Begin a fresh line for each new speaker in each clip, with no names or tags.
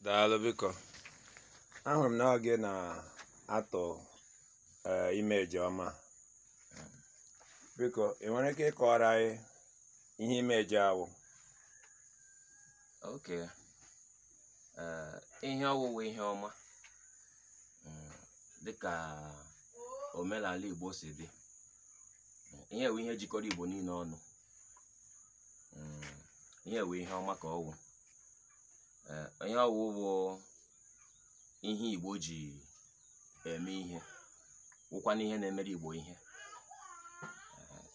Daalụ biko. Ahụrụ m na ọ gị na-atụ imeji ọma. Biko, ị nwere ike ịkọwara anyị ihe imeji awụ?
Okay. Ihe ọwụwa ihe ọma, dịka omenala Igbo si dị, ihe wụ ihe jikọrọ Igbo niile ọnụ. Ihe wụ ihe ọma ka ọ wụ. Ihe ọwụ bụ ihe Igbo ji eme ihe, wụkwana ihe na-emere Igbo ihe.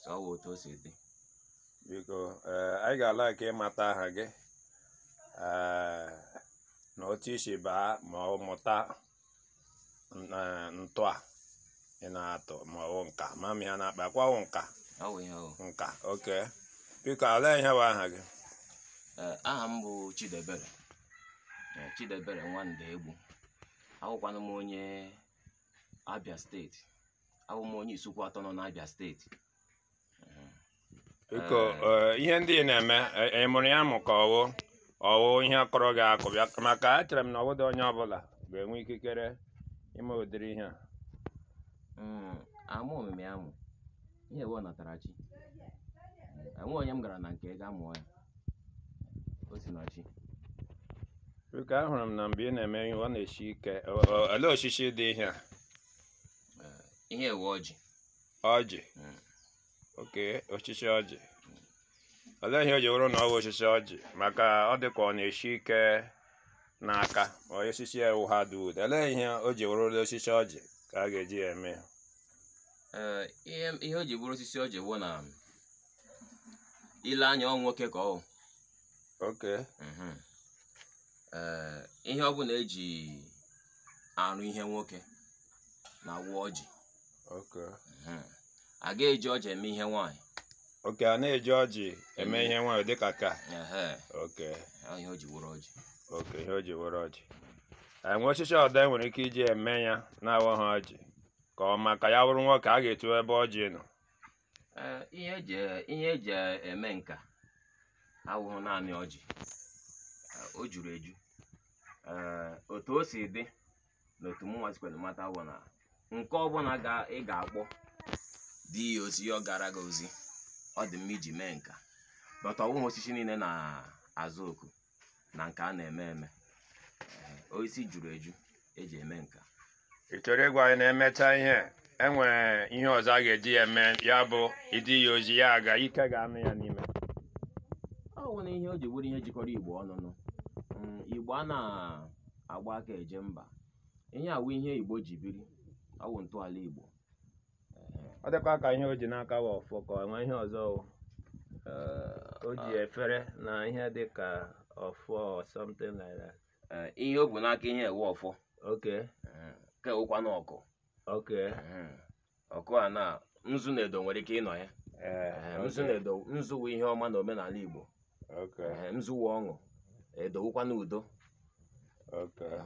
So ọ wụ otu o si dị.
Biko, anyị ga-ala ka ịmata aha gị na otu isi baa ma ọ mụta ntụ a ị na-atụ ma ọ bụ nka ma ya na-akpa akwa wụ nka.
Ọ wụ ihe ọwụ.
Nka, okay. Biko, olee ihe bụ aha gị?
Aha m bụ Chidebere. Chidebere Nwandegbu. Awụkwanụ m onye Abia steeti. Awụ m onye Isukwu atọ nọ n'Abia steeti.
Biko, ihe ndị ị na-eme, ị mụrụ ya mụ ka ọwụ ọwụ ihe kọrọ gị akụ bịa, maka echere m na ọbụdụ onye ọbụla ga-enwe ikikere ime ụdịrị ihe a.
Amụ omimi amụ ihe ewe ọnatarachi. Enwe onye m gara na nke ga mụọ ya, o si na chi.
Biko, ahụrụ m na mgbe ị na-eme ihe ọ na-esi ike. Olee osisi dị ihe a?
Ihe ewe ọjị.
Ọjị. Okay, osisi ọjị. Olee ihe o ji wụrụ na ọ bụ osisi ọjị? Maka ọ dị ka ọ na-esi ike n'aka, ma osisi ewu hardwood. Olee ihe o ji wụrụ osisi ọjị ka a ga-eji ya eme ya?
Ihe o ji bụrụ osisi ọjị bụ na ile anya ọ nwoke ka ọ wụ.
Okay.
Ihe ọ bụla eji arụ ihe nwoke na-awụ ọjị.
Okay.
A ga-eji ọjị eme ihe nwaanyị.
Okay, a na-eji ọjị eme ihe nwaanyị dịka ka. Okay.
Ọ ihe o ji wụrụ ọjị.
Okay, ihe o ji wụrụ ọjị. Enwe osisi ọdọ enwere ike iji eme ya na-awụghị ọjị, ka ọ maka ya wụrụ nwoke a ga-etu ebe ọjị nọ.
Ihe eji eme nka awụghị naanị ọjị. O juru eju. Otu o si dị na otu mụnwa sikwere mata wụ na nke ọbụla ị ga-akpọ dị ya ozi, ọ gara gị ozi, ọ dị mma iji mee nka. But ọ wụghị osisi niile na-azụ oku na nke a na-eme eme. Osisi juru eju eji eme nka.
Ị chọrọ ịgwa anyị na emecha ihe enwere ihe ọzọ a ga-eji ya eme, ya bụ ịdị ya ozi ya aga ike ga-anụ ya n'ime?
Ọ wụ na ihe o ji bụrụ ihe jikọrọ Igbo ọnụnụ. Igbo a na-agba aka eje mba. Ihe awụ ihe Igbo ji biri, ọ wụ ntọala Igbo.
Ọ dịkwa ka ihe o ji n'aka wụ ọfọ, ka ọ nwee ihe ọzọ wụ. O ji efere na ihe dị ka ọfọ or something like that.
Ihe o bu n'aka ihe ewe ọfọ.
Okay.
Ka ewekwanụ ọkụ.
Okay.
Ọkụ a na nzu na edo nwere ike ịnọ ya. Nzu na edo, nzu wụ ihe ọma na omenala Igbo.
Okay.
Nzu wụ ọṅụ, edo wụkwanụ udo.
Okay.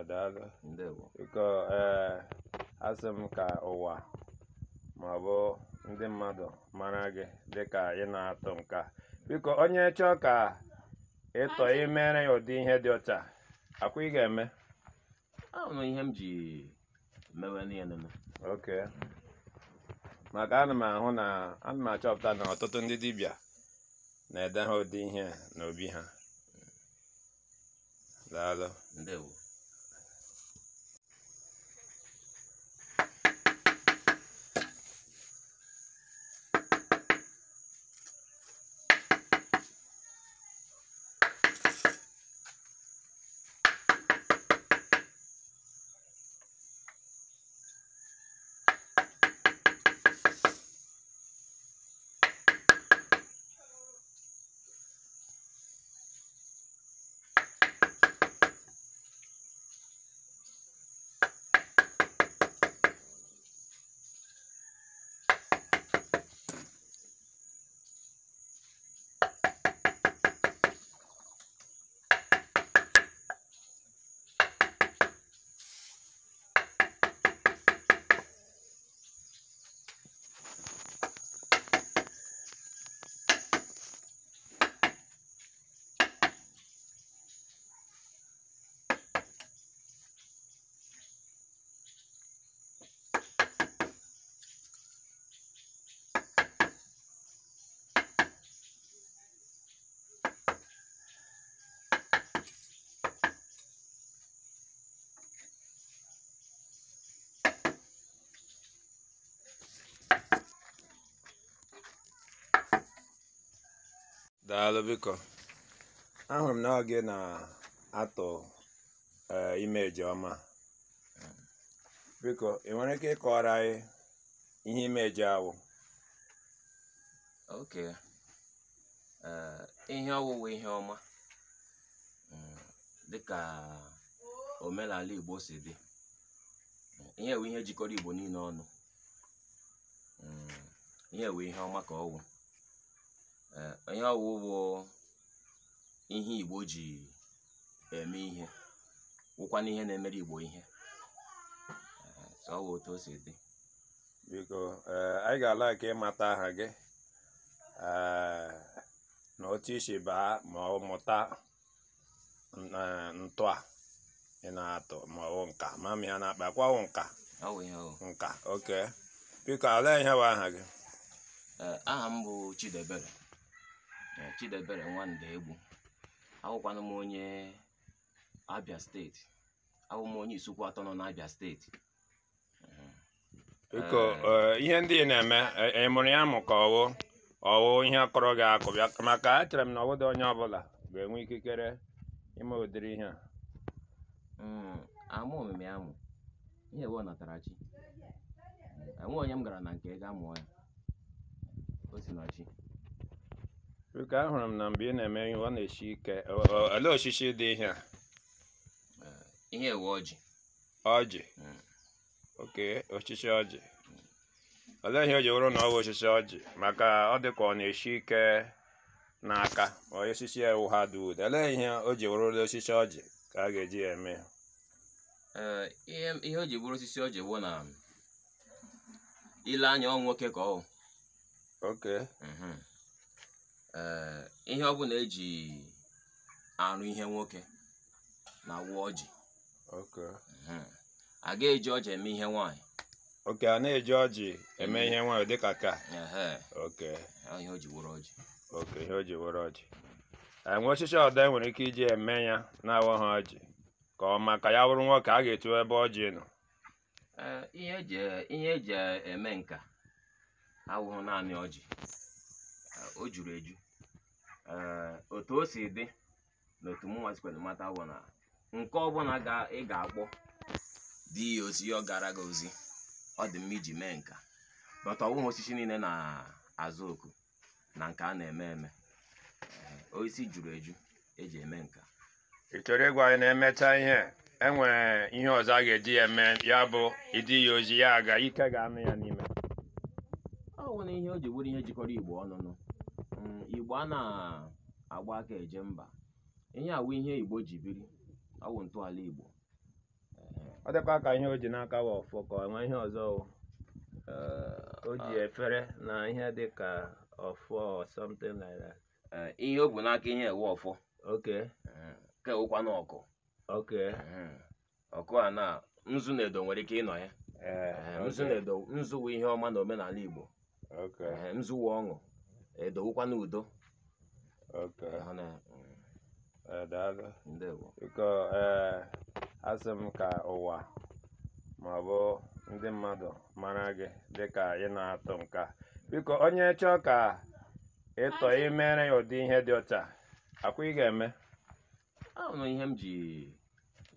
Daalụ.
Ndewo.
Biko, asị m ka ụwa ma ọ bụ ndị mmadụ mara gị dịka ị na-atụ nka. Biko, onye chọọ ka ịtọ imere ya ụdị ihe dị ọcha, akwa ị ga-eme?
Ahụrụ ihe m ji mewe n'ihe nụnụ.
Okay. Maka ana m ahụ na ana m achọpụta na ọtụtụ ndị dibịa na-ede ha ụdị ihe n'obi ha. Daalụ.
Ndewo.
Daalụ biko. Ahụrụ m na ọ gị na-atụ imeji ọma. Biko, ị nwere ike ịkọwara anyị ihe imeji awụ?
Okay. Ihe ọwụwa ihe ọma, dịka omenala Igbo si dị, ihe wụ ihe jikọrọ Igbo niile ọnụ. Ihe wụ ihe ọma ka ọ wụ. Ihe ọwụ bụ ihe Igbo ji eme ihe, wụkwana ihe na-emere Igbo ihe. So ọ wụ otu o si dị.
Biko, anyị ga-ala ka ịmata aha gị, na otu isi baa ma ọ mụta ntụ a ị na-atụ ma ọ bụ nka ma m ya na-akpa kwa wụ nka.
Ọ wụ ihe ọwụ.
Nka, okay. Biko, olee ihe bụ aha gị?
Aha m bụ Chidebere. Chidebere Nwandegbu. Awụkwanụ m onye Abia Steeti. Awụ m onye Isukwu atọ nọ n'Abia Steeti.
Biko, ihe ndị ị na-eme, ị mụrụ ya mụ ka ọwụ ọwụ ihe kọrọ gị akụ bịa, maka echere m na ọbụdị onye ọbụla ga-enwe ikikere ime ụdịrị ihe a.
Amụ omimi amụ ihe ewe ọnatarachi. Enwe onye m gara na nke ga mụọ ya, o si na chi.
Biko, ahụrụ m na mgbe ị na-eme ihe ọ na-esi ike. Olee osisi dị ihe a?
Ihe ewe ọjị.
Ọjị. Okay, osisi ọjị. Olee ihe o ji wụrụ na ọ bụ osisi ọjị? Maka ọ dị ka ọ na-esi ike n'aka, ma osisi ya wụ hardwood. Olee ihe o ji wụrụ osisi ọjị ka a ga-eji ya eme ya?
Ihe o ji bụrụ osisi ọjị bụ na ile anya ọ nwoke ka ọ wụ.
Okay.
Ihe ọ bụla eji arụ ihe nwoke na-awụ ọjị.
Okay.
A ga-eji ọjị eme ihe nwaanyị.
Okay, a na-eji ọjị eme ihe nwaanyị dịka ka. Okay.
Ọ ihe o ji wụrụ ọjị.
Okay, ihe o ji wụrụ ọjị. Enwe osisi ọdọ e nwere ike iji eme ya na-awụghị ọjị, ka ọ maka ya wụrụ nwoke a ga-etu ebe ọjị nọ.
Ihe eji eme nka awụghị naanị ọjị. O juru eju. Otu o si dị na otu mụnwa sikwere mata bụ na nke ọbụla ị ga-akpọ dị ya ozi, ọ gara gị ozi, ọ dị mma iji mee nka. But ọ bụghị osisi niile na-azụ oku na nke a na-eme eme. Osisi juru eju eji eme nka.
Ị chọrọ ịgwa anyị na emecha ihe e nwere ihe ọzọ a ga-eji ya eme, ya bụ ịdị ya ozi ya aga ike ga-anụ ya n'ime?
Ọ bụ na ihe o ji bụrụ ihe jikọrọ Igbo ọnụnụ. Igbo a na-agba aka eje mba. Ihe a wụ ihe Igbo ji biri. Ọ wụ ntọala Igbo.
Ọ dịkwa ka ihe o ji n'aka wụ ọfọ, ka ọ nwee ihe ọzọ wụ. O ji efere na ihe dị ka ọfọ or something like that.
Ihe o bu n'aka ihe ewe ọfọ.
Okay.
Ka ewekwanụ ọkụ.
Okay.
Ọkụ a na nzu na edo nwere ike ịnọ ya. Nzu na edo, nzu wụ ihe ọma na omenala Igbo.
Okay.
Nzu wụ ọṅụ, edo wụkwanụ udo.
Okay.
Daalụ. Ndewo.
Biko, asị m ka ụwa ma ọ bụ ndị mmadụ mara gị dịka ị na-atụ nka. Biko, onye chọọ ka ịtọ imere ya ụdị ihe dị ọcha, akwa ị ga-eme?
Ahụ ihe m ji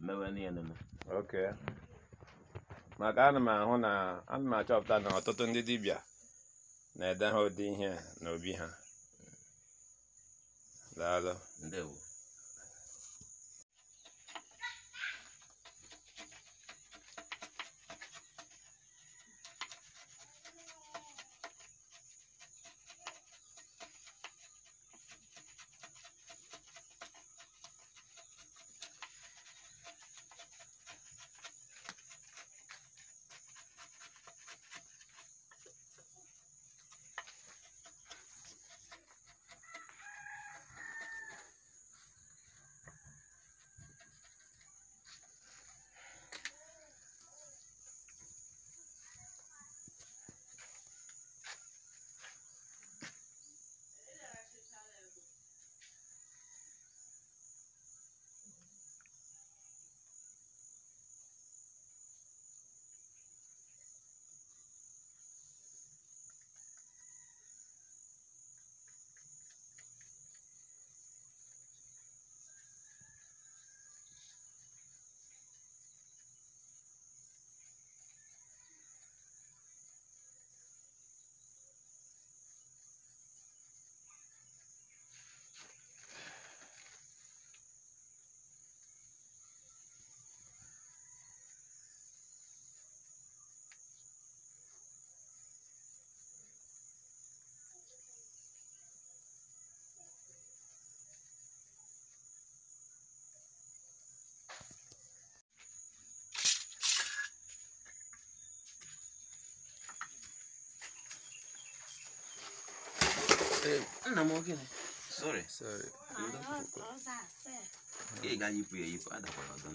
mewe n'ihe nụnụ.
Okay. Maka ana m ahụ na ana m achọpụta na ọtụtụ ndị dibịa na-ede ha ụdị ihe n'obi ha. Daalụ.
Ndewo. Nna m, ogene, sorry.
Sorry.
Ị ga-yipụ ya eyipụ, adakwala ọdọ.